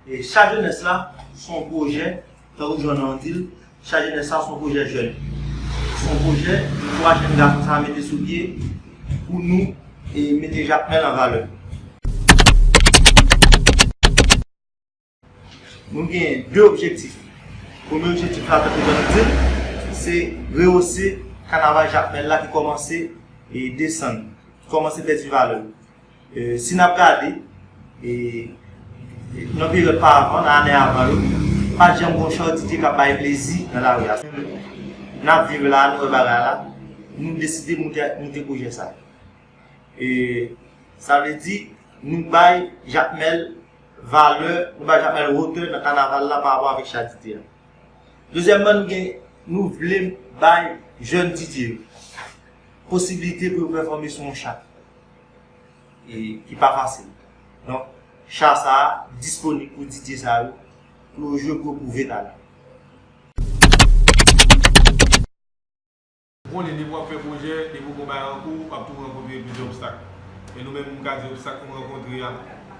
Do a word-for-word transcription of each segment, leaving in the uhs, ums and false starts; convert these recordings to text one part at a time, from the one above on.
E Cha Jenès la, se yon pwojè, tankou jan nou di l, Cha Jenès la se yon pwojè jèn. Se yon pwojè pou twa jèn gason sa a mete sou pye pou nou e mete Jakmèl an valè. Nou gen de objektif. Premye objektif la, tankou jan nou di l, se rewose kanaval Jakmèl la ki kòmanse e desann, ki kòmanse pèdi valè. E, si n ap gade, e, e, nan peryòd pa avan, nan ane avan yo, pa t janm gon Cha D J k ap bay plezi nan lari a. N ap viv la, nou wè bagay la, nou deside moute, moute pwojè sa. E, sa vle di, nou bay Jakmèl valè, nou bay Jakmèl wotè nan kanaval la pa rapò avèk Cha D J a. Dezyèmman, nou gen, nou vle bay jèn D J yo posiblite pou yo pèfòme sou yon cha e, ki pa fasil. Donk, cha sa a disponib pou D J sa yo, pou yo jwe, pou yo pwouve talan. Ou konnen, depi w ap fè pwojè, depi w gon bagay an kou, w ap toujou rankontre plizyè obstak. E nou menm, m ka di obstak nou rankontre a,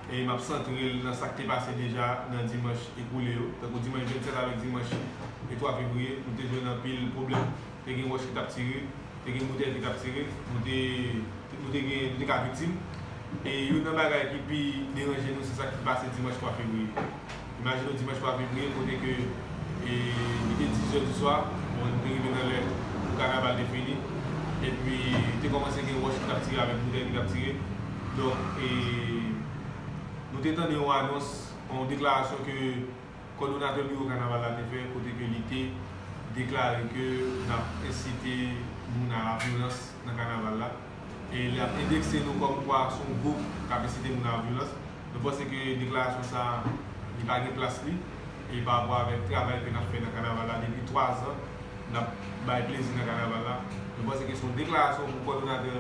e m ap santre l nan sa k te pase deja nan dimanch ekoule yo. Tankou dimanch vennsèt avèk dimanch e twa fevriye, nou te jwenn anpil pwoblèm. Te gen wòch ki t ap tire, te gen moutè ki t ap tire, nou te, nou te gen, nou te ka viktim. E youn nan bagay ki pi deranje nou, se sa k pase dimanch twa fevriye. Imajine w dimanch twa fevriye, kote ke, e, li te dis zè di swa, bon, nou te rive nan lè pou kanaval te fini. Epi, te kòmanse gen wòch ki t ap tire avèk moutè ki t ap tire. Donk, e, nou te tande yon anons, yon deklarasyon ke kòdonatè biwo kanaval la te fè, kote ke li te deklare ke n ap ensite moun a lavyolans nan kanaval la. E l ap endekse nou kòmkwa se yon gwoup k ap ensite moun a lavyolans. Nou panse ke deklarasyon sa a, li pa gen plas li, e pa rapò avèk travay ke n ap fè nan kanaval la depi twa zan, n ap bay plezi nan kanaval la. Nou panse ke se yon deklarasyon pou kòdonatè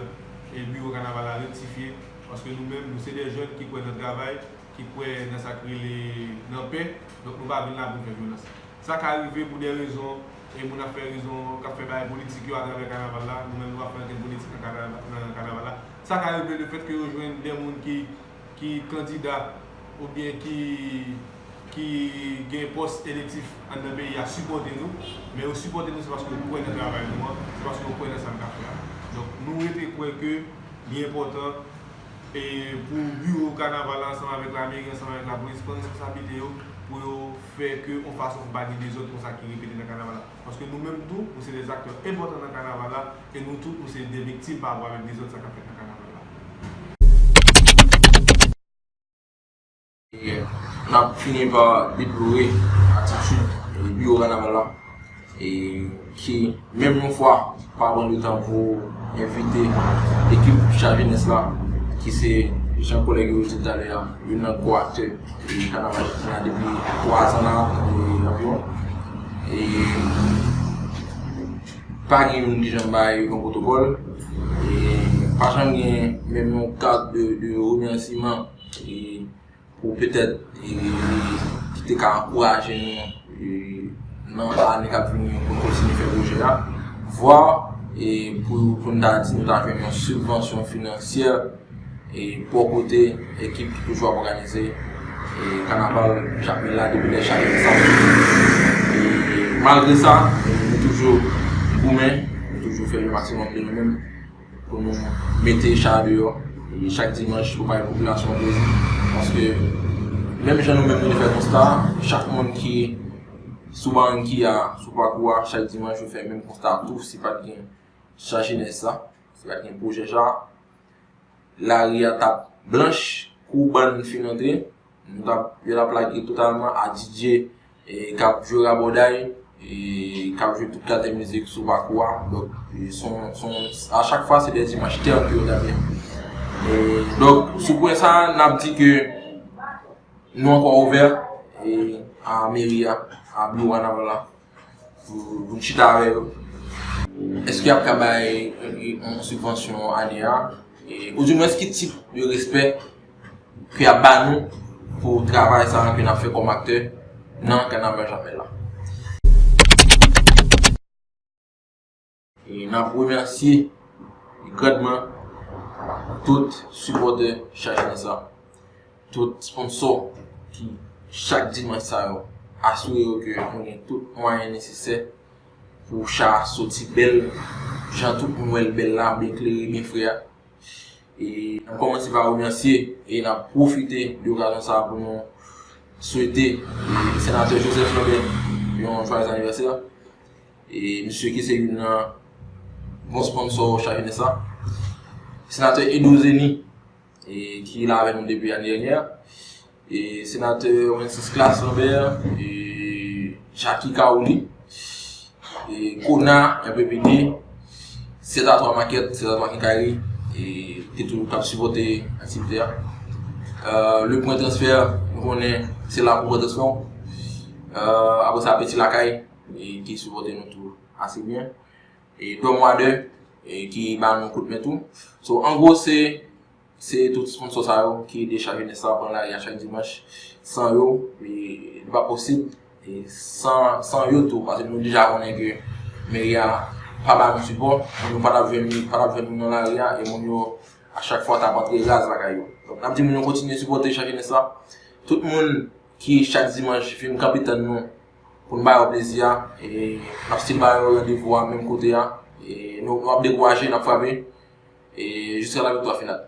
e biwo kanaval la rektifye, paske nou menm, nou se de jèn ki kwè nan travay, ki kwè nan sa k rele nan pè, donk nou pa vin la pou n fè vyolans. Sa ka rive pou de rezon, e moun ap fè rezon, k ap fè bagay politik yo atravè kanaval la, nou menm nou pa fè ankenn politik nan kanaval, nan kanaval la. Sa ka rive lefètke yo jwenn de moun ki, ki kandida oubyen ki, ki gen pòs elektif anndan peyi a sipòte nou, men yo sipòte nou se paske yo kwè nan travay nou an, se paske yo kwè nan sa n ka fè a. Donk, nou rete kwè ke li enpòtan, e, pou biwo kanaval la, ansanm avèk lameri, ansanm avèk lapolis, pran responsablite yo pou yo fè ke yon fason pou pa gen dezòd konsa ki repete nan kanaval la. Paske nou menm tou, nou se de aktè enpòtan nan kanaval la, e nou tout, nou se de viktim pa rapò avèk dezòd sa k ap fèt nan kanaval la. E n ap fini pa deplore atitid, e, biwo kanaval la, e, ki, menm yon fwa, pa pran letan pou envite ekip Cha Jenès la, ki se, jan kòlèg yo te di talè a, youn nan gwo aktè, e, kanaval la depi twa zan la, e, anviwon. E pa gen youn ki janm bay yon pwotokòl, e pa janm gen menm yon kat de, de remèsiman, e pou petèt, e, ki te ka ankouraje nou, e, nan ane k ap vini pou n kontinye fè pwojè a, vwa, e, pou, pou n ta di nou ta jwenn yon sibvansyon finansyè, e, bò kote ekip ki toujou ap òganize, e, kanaval Jakmèl la depi lè chak egzanp. E, malgre sa, e, nou toujou goumen, nou toujou fè le maksimòm de nou menm pou nou mete cha deyò, e, chak dimanch pou bay popilasyon an plezi. Paske, menm jan nou menm nou te fè konsta, chak moun ki sou Barankiya, sou pakou a, chak dimanch yo fè menm konsta a tou, si pa t gen Cha Jenès la, si pa t gen pwojè cha, lari a t ap blanch kou bann fin antre. Nou t ap, yo t ap lage totalman a D J, e, k ap jwe rabòday, e, k ap jwe tout kalite mizik sou pakou a. Donk, e, se yon, se yon, a chak fwa, se de dimanch tèm ke yo t ap gen. E, donk, sou pwen sa a, n ap di ke nou ankò ouvè, e, a meri a, a biwo kanaval la. pou, pou n chita avè yo. Èske y ap ka bay yon sibvansyon ane a? E, oudimwens, ki tip de respè ke y ap ba nou pou travay sa a ke n ap fè kòm aktè nan Kannaval Japmèl la? E n ap remèsye grandman tout sipòtè Chay Jenès la, tout sponsò ki chak dimanch sa yo asire yo ke nou gen tout mwayen nesesè pou chay a soti bèl, jan tout moun wè l bèl la, byen klere, byen fre a. E n ap kòmanse pa remèsye e n ap pwofite de okazyon sa a pou nou swete e, Senatè Joseph Lambert yon jwayèz anivèsè. E misye ki se youn nan bon sponsò Chay Jenès la. Senatè Edou Zeni, e, ki la avè nou depi ane dènyè. E Senatè Wenceslus Lambert, e Jacky Kaouli, e Kona, M P P D, Sèt a twa Makèt, Sèt a twa Kenkayri, e te toujou t ap sipòte aktivite a. Euh, Le Point Transfert, nou konnen se la pou pran transfè w. Euh, apre sa, Peti Lakay, e ki sipòte nou tou ase byen. E Dòm Wadè, e ki ba nou kout men tou. So, an gwo, se, se tout sponsò sa yo ki ede Chay Jenès la pran lari a chak dimanch. San yo, e, li pa posib. E san, san yo tou, paske nou deja konnen ke meri a pa ba nou sipò, moun yo pa t ap jwenn, pa t ap jwenn nou nan lari a, e moun yo, a chak fwa, t ap antre raz lakay yo. Donk, n ap di moun yo kontinye sipòte Chay Jenès la. Tout moun ki chak dimanch vin kanpe tann nou pou n ba yo plezi a, e n ap still ba yo randevou a menm kote a. E nou, nou ap dekouraje, n ap frape. E jiska la viktwa final.